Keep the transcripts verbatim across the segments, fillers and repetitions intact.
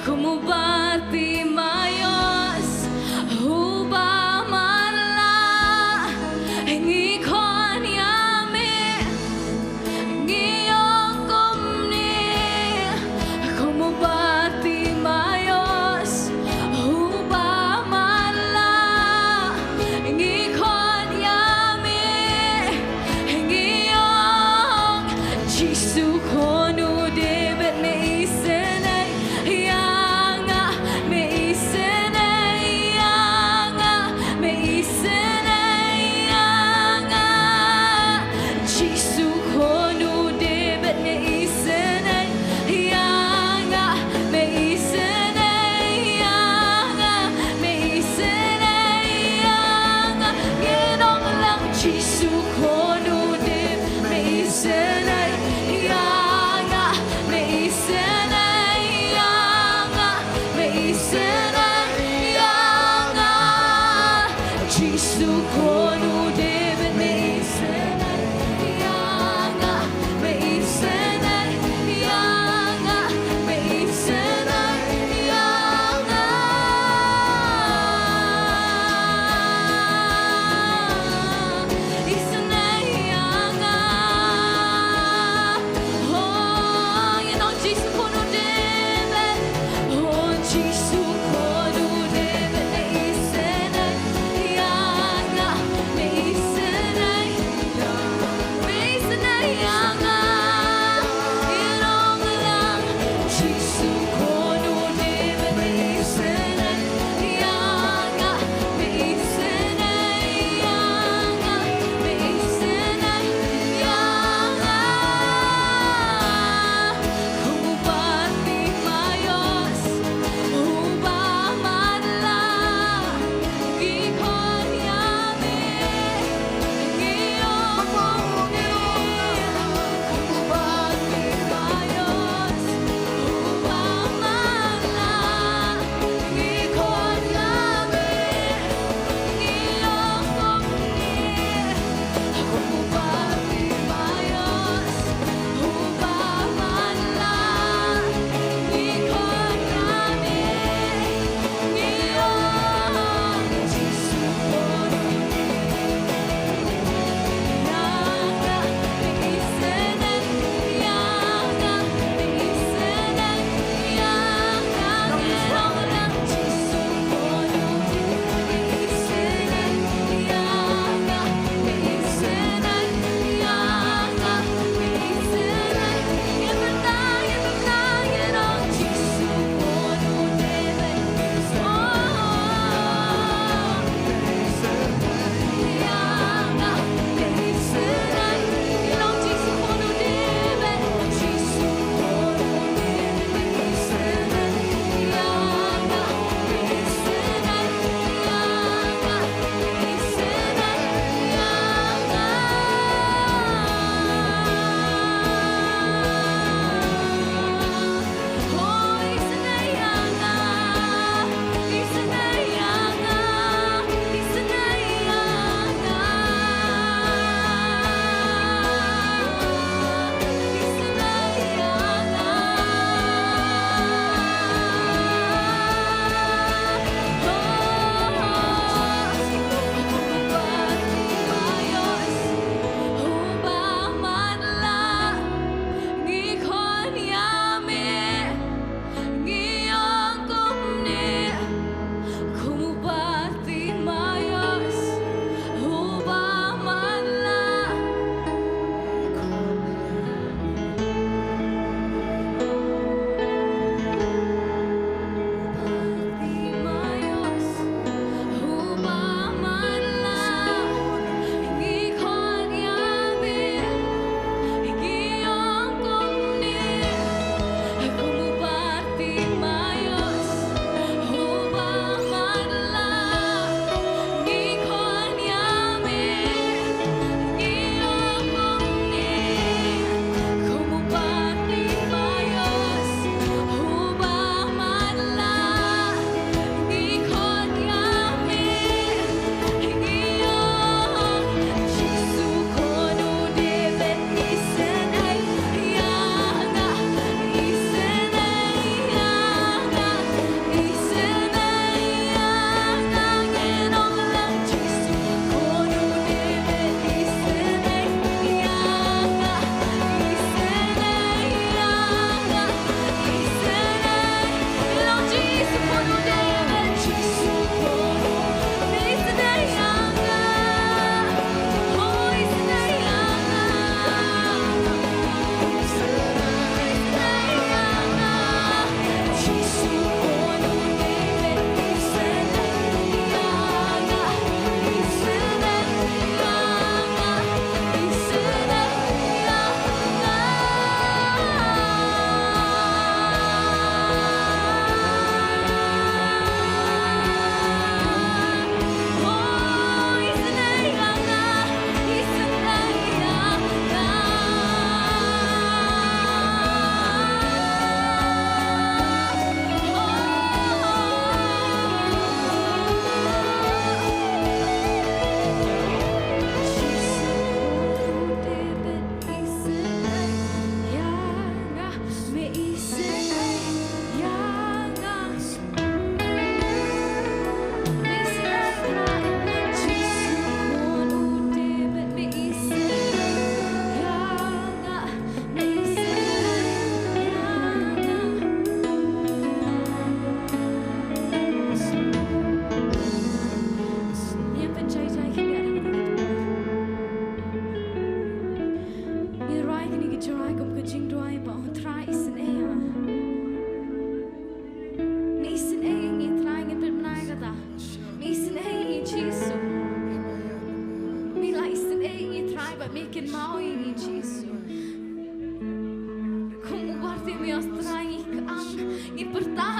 Como Bartimaios, uba man la, ngi khot ïa me, ngi ong kumne, como Bartimaios, uba man la, ngi khot ïa me, ngi ong, Jisu khun u David, me isynei ïa nga.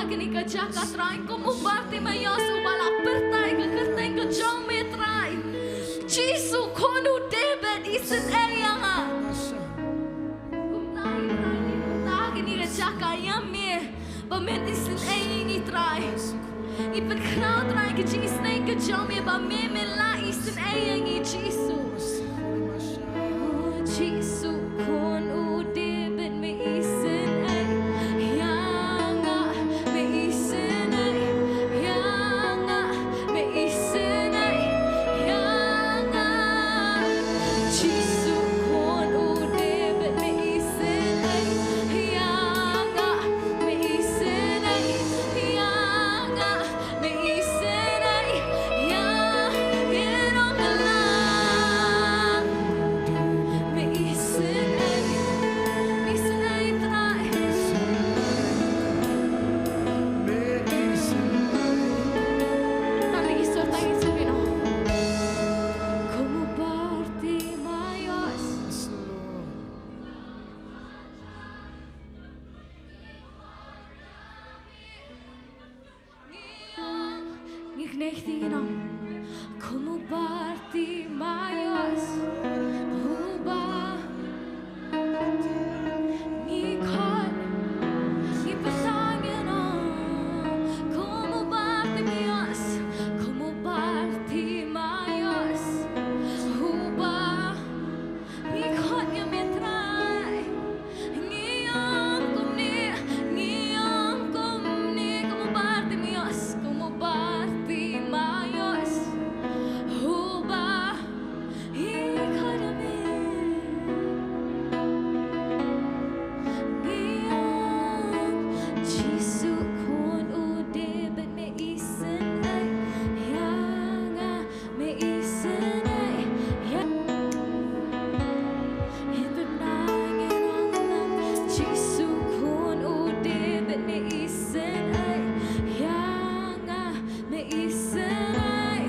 Kane ka jaka Trai, kum u Bartimaeus uba la pyrta ïa ka kyrteng ka jong me Trai. Jisu khun u David, isynei ïa nga. Kumta Trai, kumta kane ka jaka ïa me. Ba men isynei ïa ngi Trai. Ngi pynkhraw Trai ka jingisynei ka jong me ba me men la isynei ïa ngi Jisu. O Jisu khun u David me isynei ïa nga, me isynei ïa nga, me isynei ïa nga. Jisu khun u David me isynei ïa nga, me isynei ïa nga. Me isynei ïa ngi, ïa ngi la. Me isynei, me isynei Trai. Tang ïa Isor, tang ïa Isor, you know. Kum u Bartimaeus. Ngi connecting, you know. Kum u Bartimaeus, uba ngi khot, ngi pyrta, you know. Kum u Bartimaeus, kum u Bartimaeus, uba ngi khot ïa me Trai. Ngi ong kumne, ngi ong kumne, kum u Bartimaeus, kum u Bartimaeus. Uba ngi khot ïa me. Ngi ong Jisu khun u David me isynei ïa nga. Me isynei ïa nga. Ïa nga nang ïa nga, Jisu khun u David me isynei ïa nga. Me isynei.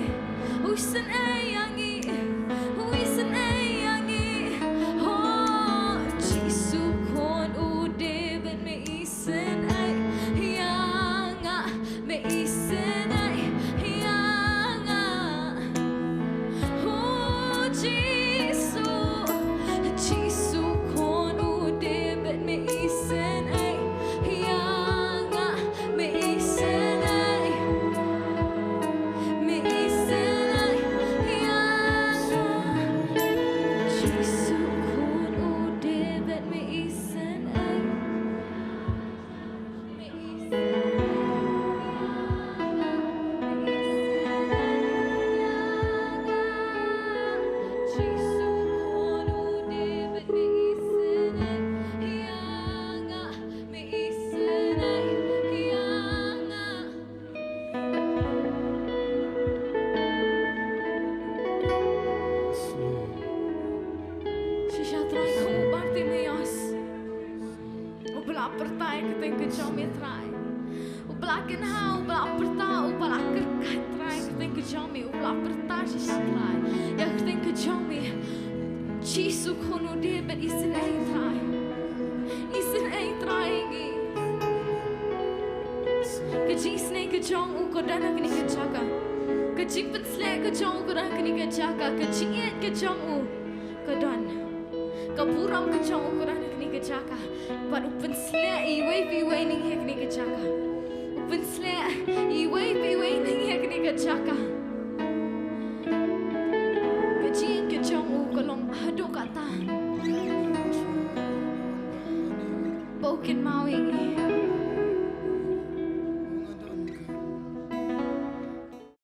U isynei ïa ngi. U isynei ïa ngi. Oh, Jisu khun u David me isynei ïa nga. Me isynei ïa nga. Oh Jisu, Jisu khun u David me isynei ïa nga. Me isynei, me isynei ïa nga. Jisu khun u David me isynei. Shisha Trai, kum u Bartimaeus. Uba la pyrta ïa ka kyrteng ka jong me Trai. Uba la kynmaw, uba la pyrta, uba la kyrkhu Trai ïa ka kyrteng ka jong me. Uba la pyrta shisha Trai ïa ka kyrteng ka jong me. Jisu khun u David isynei Trai. Isynei Trai ïa ngi. Ka jingisynei ka jong u ka don ha kane ka jaka. Ka jingpynshlur ka jong u ka don ha kane ka jaka. Ka jingïeit ka jong u ka don. Ka burom ka jong u ka don ha kane ka jaka. Bad u pynshlur iwei pa iwei na ngi ha kane ka jaka. U pynshlur iwei pa iwei na ngi ha kane ka jaka. Ka jingïeit ka jong u ka long haduh katta. Ba u kynmaw ïa ngi.